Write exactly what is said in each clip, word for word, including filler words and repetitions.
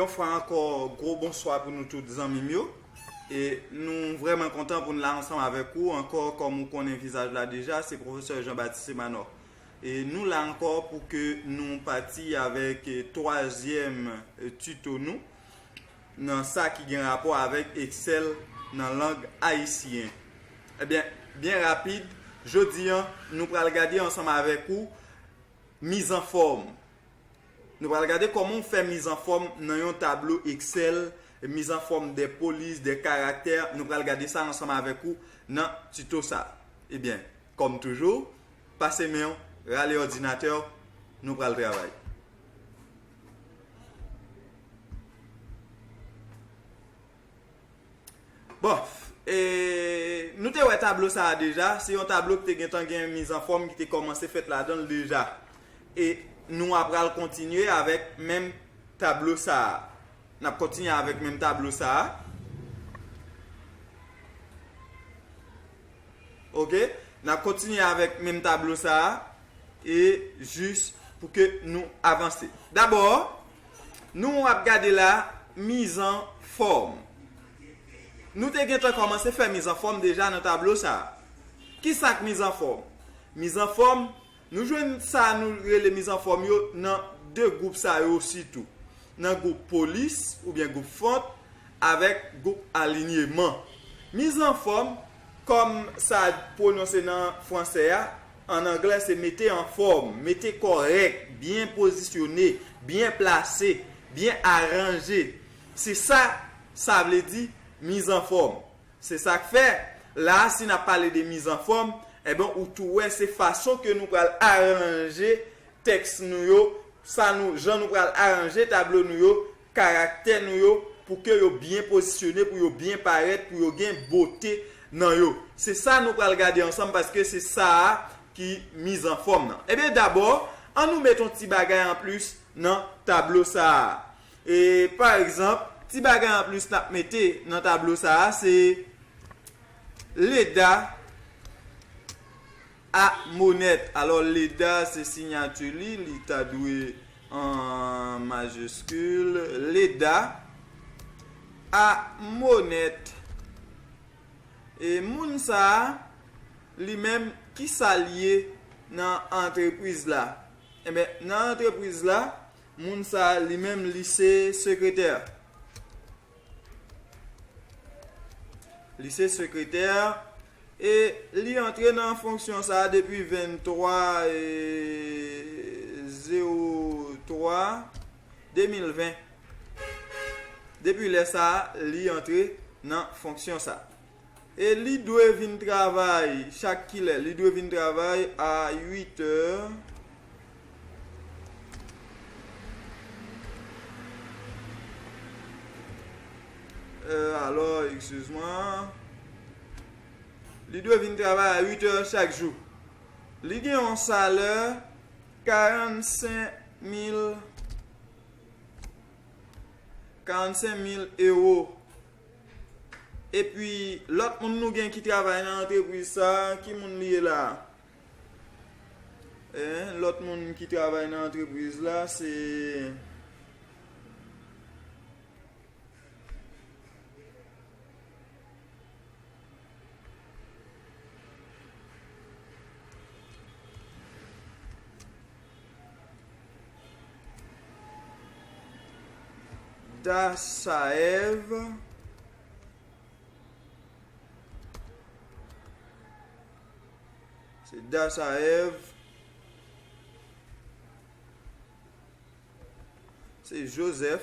Yon fwa ankò, gwo bonswa pou nou tout zanmi m yo. E nou vrèman kontan pou n la ansanm avèk ou ankò. Kòm ou konnen vizaj la deja, se pwofesè Jean Baptiste Emmanuel. E nou la ankò pou ke nou pati avèk, eh, twazyèm, eh, tito nou nan sa ki gen rapò avèk Excel nan lang ayisyen. Ebyen, byen rapid, jodi a, nou pral gade ansanm avèk ou mizanfòm. Nou pral gade kòman w fè mizanfòm nan yon tablo Excel, mizanfòm de polis, de karaktè. Nou pral gade sa ansanm avèk ou nan tito sa. Ebyen, kòm toujou, pase men w, rale òdinatè w, nou pral travay. Bon, e, nou te wè tablo sa a deja. Se yon tablo ki te gentan gen mizanfòm ki te kòmanse fèt ladan l deja. E nou a pral kontinye avèk menm tablo sa a. N ap kontinye avèk menm tablo sa a. Oke? N ap kontinye avèk menm tablo sa a. E jis pou ke nou avanse. Dabò, nou ap gade la, mizanfòm. Nou te gentan kòmanse fè mizanfòm deja nan tablo sa a. Ki sa k mizanfòm? Mizanfòm, nou jwenn sa nou rele mizanfòm yo nan de gwoup sa yo sitou. Nan gwoup polis oubyen gwoup fwont avèk gwoup alinyeman. Mizanfòm, kòm sa pwononse nan fransè a, an anglè se mete an fòm, mete kòrèk, byen pozisyone, byen plase, byen aranje. Se sa sa vle di mizanfòm. Se sa k fè, la a, si n ap pale de mizanfòm, enben, ou tou wè se fason ke nou pral aranje tèks nou yo, sa nou, jan nou pral aranje tablo nou yo, karaktè nou yo, pou ke yo byen pozisyone, pou yo byen parèt, pou yo gen bote nan yo. Se sa nou pral gade ansanm, paske se sa a ki mizanfòm nan. Ebyen, dabò, an nou met yon ti bagay anplis nan tablo sa a. E, pa egzanp, ti bagay anplis n ap mete nan tablo sa a, se Leda a Monèt. Alò, Leda se siyati li, li ta dwe an majiskil. Leda a Monèt. E moun sa a, li menm, ki sa l ye nan antrepriz la? Enben, nan antrepriz la, moun sa a, li menm, li se sekretè. Li se sekretè e li antre nan fonksyon sa a depi venntwa, e, zewo twa de mil ven. Depi lè sa a, li antre nan fonksyon sa a. E li dwe vin travay chak kilè? Li dwe vin travay a uit è. Euh, alò, eskiz mwen. Li dwe vin travay a uit è chak jou. Li gen yon salè karannsenk mil, karannsenk mil ewo. Epi, lòt moun nou gen ki travay nan antrepriz sa a, ki moun li ye la a? Hein, lòt moun ki travay nan antrepriz la, se Dasaev. Se Dasaev. Se Joseph.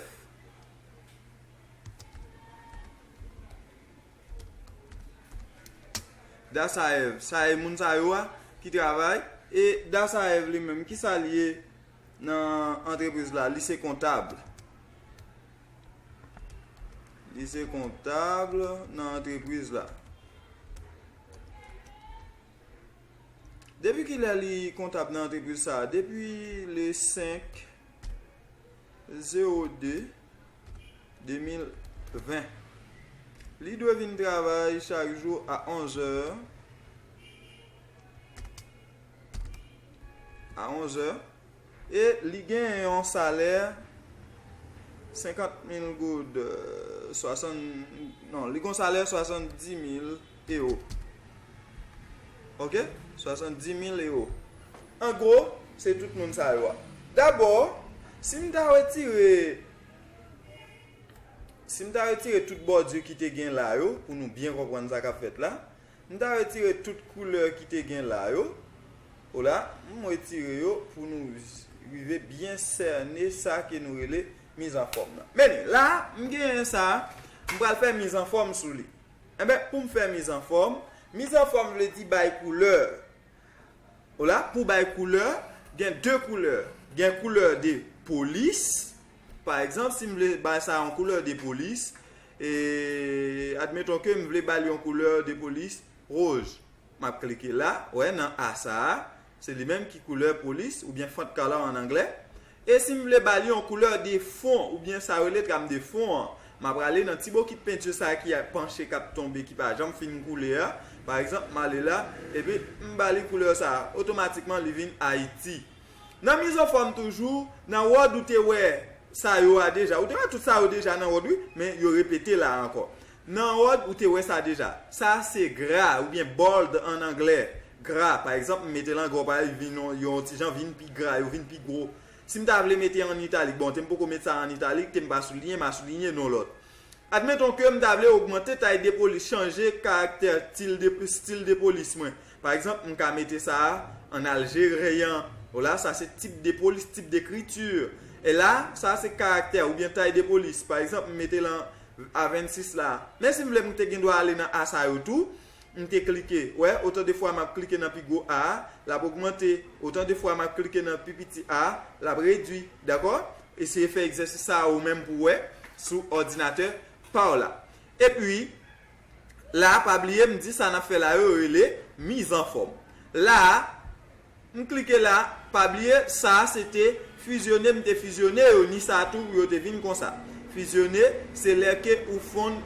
Dasaev. Sa e moun sa yo a ki travay. E Dasaev li menm, ki sa l ye nan antrepriz la? Li se kontab. Li se kontab nan antrepriz la. Depi kilè li kontab nan antrepriz sa a? Depi le senk zewo de de mil ven. Li dwe vin travay chak jou a onz è. A onz è. E li gen yon salè senkant mil goud, euh, swasann, non, li gon salè swasanndis mil ewo. Ok? Swasanndis mil ewo. An gwo, se tout moun sa yo a. Dabò, si m ta retire, si m ta retire tout bòdi ki te gen la yo, pou nou byen konprann sa k ap fèt la, m ta retire tout koulè ki te gen la yo. Ola, m retire yo pou nou rive byen sène sa ke nou rele mizanfòm nan. Men la, m genyen sa, m pral fè mizanfòm sou li. Enben, pou m fè mizanfòm, mizanfòm vle di bay koulè. Ola, pou bay koulè, gen de koulè. Gen koulè de polis. Pa egzanp, si m vle bay sa yon koulè de polis, e admeton ke m vle ba li yon koulè de polis wòz. M ap klike la, wè, nan A sa a, se li menm ki koulè polis, oubyen font color an anglè. E si m vle ba li yon koulè de fon, oubyen sa yo rele tram de fon an, m ap rale nan ti bokit penti sa a ki ap panche, k ap tonbe, ki pa janm fin koule a. Pa egzanp, m ale la, epi m ba li koulè sa a, otomatikman li vin Ayiti. Nan mizanfòm toujou, nan wòd ou te wè sa yo a deja. Ou te wè tout sa yo deja nan wòd, wi, men yo repete la ankò. Nan wòd, ou te wè sa deja. Sa se gra, oubyen bold an anglè. Gra, pa egzanp, m mete l an gra, pa li vin yon, yon ti jan vin pi gra, yo vin pi gwo. Si m ta vle mete an italik, bon, te m poko met sa an italik, te m pa souliyen, m a souliyen non lòt. Admeton ke m ta vle ogmante tay de polis, chanje karaktè stil de, stil de polis mwen. Pa egzanp, m ka mete sa a an aljeryen. Ola, sa se tip de polis, tip de ekriti. E la, sa se karaktè oubyen tay de polis. Pa egzanp, m mete l an A vennsis la. Men si m vle, m te gen dwa ale nan A sa yo tou. M te klike. Wè, otan de fwa m ap klike nan pi gwo A a, l ap ogmante. Otan de fwa m ap klike nan pi piti A a, l ap redui. Dakò? Eseye fè egzèsis sa a ou menm pou w wè sou òdinatè pa w la. Epi, la, pa bliye, m di sa n ap fè la yo rele mizanfòm. La, m klike la, pa bliye, sa se te fizyone, m te fizyone yo, ni sa tou, yo te vin konsa. Fizyone, se lè ke ou fonn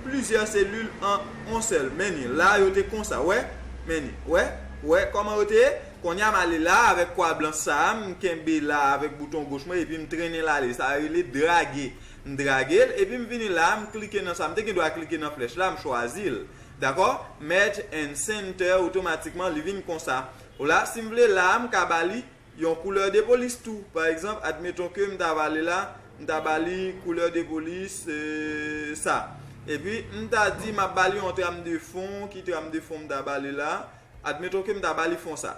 plizyè selil an yon sèl. Men ni, la, yo te konsa, wè? Men ni, wè? Wè kòman yo te ye? Kounye a, m ale la avèk kwa blanch sa a, m kenbe la avèk bouton goch mwen, epi m trennen l ale. Sa rele drage. M drage l, epi m vini la, m klike nan sa. M te gen dwa klike nan flèch la, m chwazi l. Dakò? Merge and center, otomatikman, li vin konsa. Ola, si m vle la, m ka ba li yon koulè de polis tou. Pa egzanp, admeton ke m ta va ale la, m ta ba li koulè de polis, euh, sa. Epi, m ta di, m ap ba li yon tram de fon, ki tram de fon m ta ba li la? Admeton ke m ta ba li fon sa.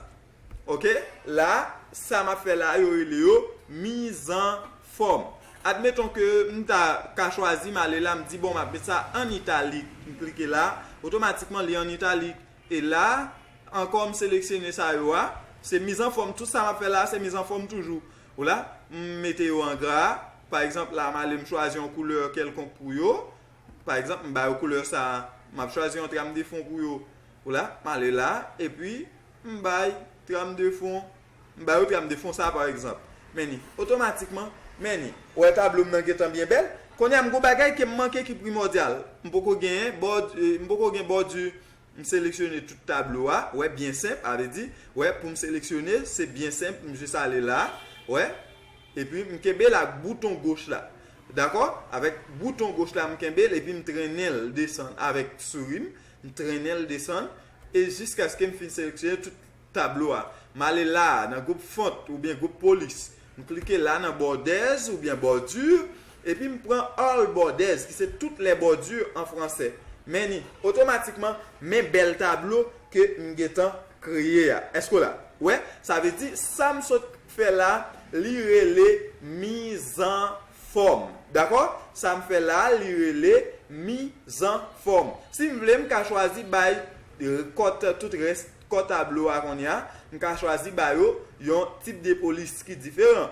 Ok? La, sa m ap fè la, yo rele yo mizanfòm. Admeton ke m ta ka chwazi, m ale la, m di, bon, m ap met sa an italik. M klike la, otomatikman, li an italik. E la, ankò, m seleksyone sa yo a. Se mizanfòm, tout sa m ap fè la, se mizanfòm toujou. Ola, m mete yo an gra. Pa egzanp, la, m ale, m chwazi yon koulè kèlkonk pou yo. Pa egzanp, m ba yo koulè sa a. M ap chwazi yon tram de fon pou yo. Ola, m ale la, epi m bay tram de fon. M ba yo tram de fon sa a, pa egzanp. Men ni, otomatikman, men ni. Ou wè tablo m nan gentan byen bèl. Kounye a, m gon bagay ke m manke ki primòdyal. M poko genyen bòd-, eh, m poko gen bòdi. M seleksyone tout tablo a. Wè, byen senp, a vle di, wè, pou m seleksyone, se byen senp, m jis ale la. Wè, epi m kenbe l ak bouton goch la. Dakò? Avèk bouton goch la, m kenbe l, epi m trennen l desann avèk souri m. M trennen l desann, e jiskaske m fin seleksyone tout tablo a. M ale la a, nan gwoup font oubyen gwoup polis. M klike la nan borders oubyen bordure, epi m pran all borders, ki se toutes les bordures an fransè. Men ni, otomatikman, men bèl tablo ke m gentan kreye a. Èske w la? Wè, sa vle di, sa m sot fè la, li rele mizanfòm. Dakò? Sa m fè la, li rele mizanfòm. Si m vle, m ka chwazi bay, eh, kò t-, tout rès kò tablo a kounye a, m ka chwazi ba yo yon tip de polis ki diferan.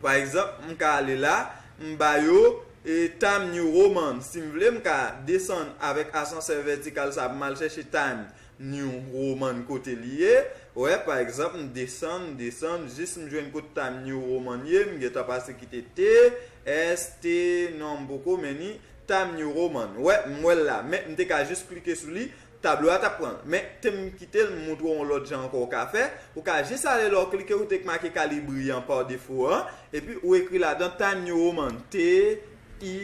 Pa egzanp, m ka ale la, m ba yo, eh, Time New Roman. Si m vle, m ka desann avèk asansè vètikal sa, m al chèche Time New Roman kote li ye. Wè, pa egzanp, m desann, m desann, jis m jwenn kote Time New Roman ye, m gentan pase kite T, S, T, non, m poko, men ni Time New Roman. Wè, m wè l la, men m te ka jis klike sou li, tablo a t ap pran l. Men, te m kite l, m montre w yon lòt jan ankò ou ka fè. Ou ka jis ale la, w klike kote k make Calibri an pa defo an, epi ou ekri ladan Times New Roman, T I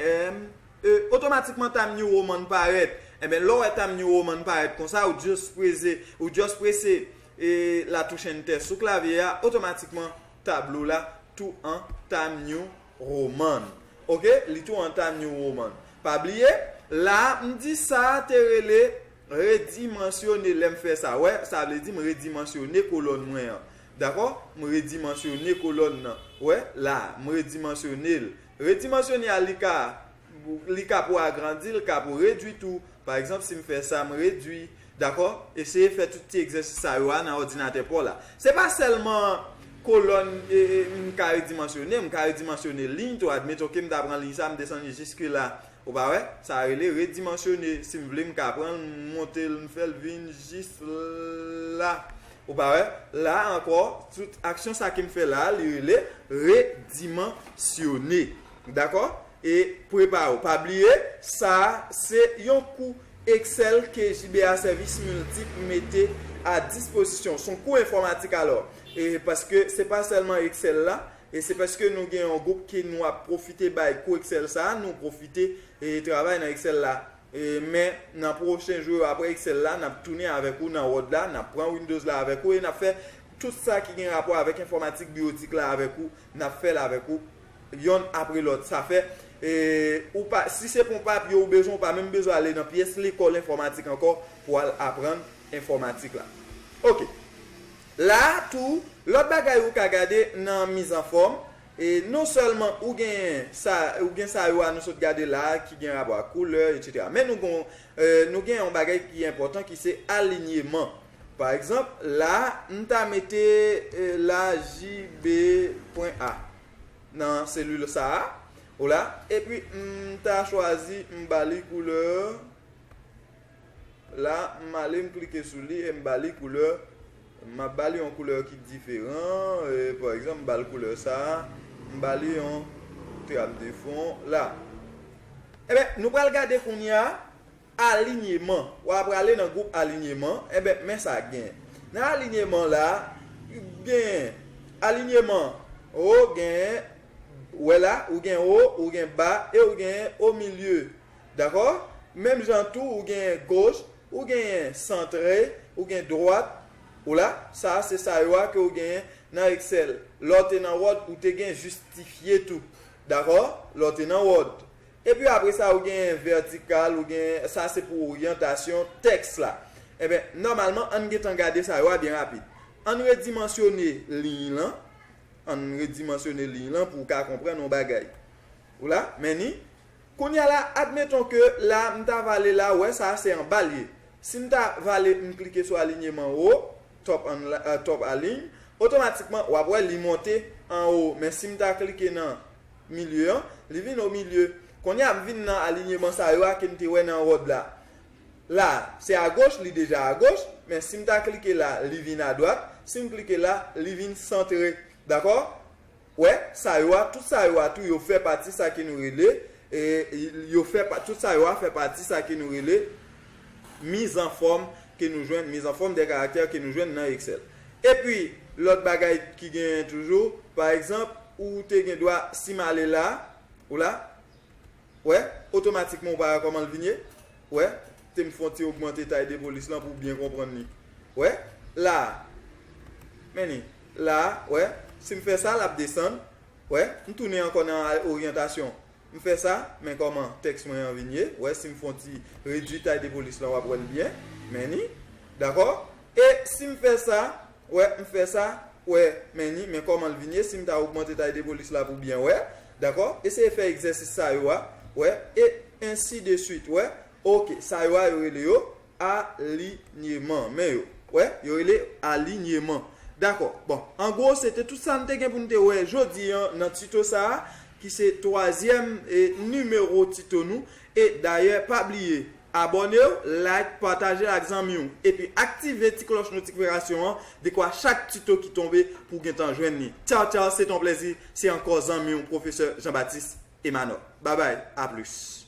M E. Otomatikman, Times New Roman parèt. Enben, lè w wè Times New Roman parèt konsa, ou just prese, ou just prese e latouch Enter sou klavye a, otomatikman, tablo la tou an Times New Roman. Oke, li tou an Times New Roman. Pa bliye, la a, m di sa a te rele redimansyone lè m fè sa. Wè, sa vle di m redimansyone kolòn mwen an. Dakò? M redimansyone kolòn nan. Wè, la a, m redimansyone l. Redimansyone a, li ka, li ka pou agrandi, li ka pou redwi tou. Pa egzanp, si m fè sa, m redwi. Dakò? Eseye fè tout ti egzèsis sa yo a nan òdinatè pa w la. Se pa sèlman kolòn e, e, m ka redimansyone, m ka redimansyone liy tou. Admeton ke m ta pran liy sa, m desann li jiske la. Ou pa wè? Sa rele redimansyone. Si m vle, m ka pran l, m monte l, m fè l vin jis la. Ou pa wè? La ankò, tout aksyon sa ke m fè la, li rele redimansyone. Dakò? E prepare w. Pa bliye, sa a se yon kou Excel ke J B A Sèvis Miltip mete a dispozisyon. Se yon kou enfòmatik alò. E paske se pa sèlman Excel la, e se paske nou gen yon gwoup ke nou ap pwofite bay kou Excel sa a, nou pwofite e travay nan Excel la. E, men, nan pwochen jou yo, apre Excel la, n ap tounen avèk ou nan Word la, n ap pran Windows la avèk ou, e n ap fè tout sa ki gen rapò avèk enfòmatik biwotik la avèk ou, n ap fè l avèk ou, yonn apre lòt. Sa fè, e, ou pa, si se pou yon papye ou bezwen, ou pa menm bezwen ale nan pyès lekòl enfòmatik ankò pou al aprann enfòmatik la. Oke. La a tou, lòt bagay ou ka gade nan mizanfòm, e non sèlman ou gen sa, ou gen sa yo a nou sot gade la a ki gen rapò ak koulè, etsetera. Men nou gen, e, nou gen yon bagay ki enpòtan ki se alinyeman. Pa egzanp, la a, m ta mete, e, la J B pwen A nan selil sa a, ou la, epi m ta chwazi, m ba li koulè, la, m ale, m klike sou li e m ba li koulè. M ap ba li yon koulè ki diferan. E, pa egzanp, m ba l koulè sa a. M ba li yon tram de fon la. Enben, nou pral gade kounye a alinyeman. W a prale nan gwoup alinyeman. Enben, men sa k genyen. Nan alinyeman la, genyen alinyeman o, genyen, wè la, ou gen o, ou gen ba, e ou genyen o milye. Dakò? Menm jan tou, ou genyen goch, ou genyen santre, ou gen dwat, ou la, sa a se sa yo a ke ou genyen nan Excel. Lè w te nan Word, ou te gen jistifye tou. Dakò? Lè w te nan Word. Epi apre sa, ou genyen vètikal, ou gen, sa se pou oryantasyon tèks la. Enben, nòmalman, ann gentan gade sa yo a byen rapid. Ann redimansyone liy lan. Ann redimansyone liy lan pou w ka konprann yon bagay. Ou la, men ni. Kounye a la, admeton ke la, m ta vale la, wè sa a se anba l ye. Si m ta vale, m klike sou alinyeman o, top, an, eh, top align, otomatikman, w ap wè li monte anwo. Men si m ta klike nan milye an, li vin o milye. Kounye a, m vin nan alinyeman sa yo a ke m te wè nan Word la. La, se agoch, li deja agoch, men si m ta klike la, li vin adwat, si m klike la, li vin santre. Dakò? Wè, sa yo a, tout sa yo a tou, yo fè pati sa ke nou rele, e, yo fè pa, tout sa yo a fè pati sa ke nou rele mizanfòm ke nou jwenn, mizanfòm de karaktè ke nou jwenn nan Excel. Epi, lòt bagay ki genyen toujou, pa egzanp, ou te gen dwa, si m ale la, ou la, wè, otomatikman ou pa wè kòman l vin ye. Wè, te m fon ti ogmante tay de polis lan pou w byen konprann li. Wè, la a. Men ni, la a, wè, si m fè sa, l ap desann. Wè, m tounen ankò nan oryantasyon. M fè sa, men kòman tèks mwen an vin ye. Wè, si m fon ti redwi tay de polis lan, w ap wè l byen. Men ni, dakò? E si m fè sa, wè, m fè sa, wè, men ni, men kòman l vin ye, si m ta ogmante tay de polis la pou byen wè, dakò? Eseye fè egzèsis sa yo a, wè, e ensi de swit, wè. Oke, sa yo a yo rele yo alinyeman. Men yo, wè, yo rele alinyeman. Dakò. Bon, an gwo, se te tout sa n te gen pou n te wè jodi an nan tito sa a, ki se twazyèm, e, nimewo tito nou. E dayè, pa bliye, abòne w, like, pataje l ak zanmi w, epi aktive ti klòch notifikasyon an, dekwa chak tito ki tonbe pou w gentan jwenn li. Tchaw, tchaw, se t on plèzi, se ankò zanmi w, pwofesè Jean Baptiste Emmanuel. Babay, a plis.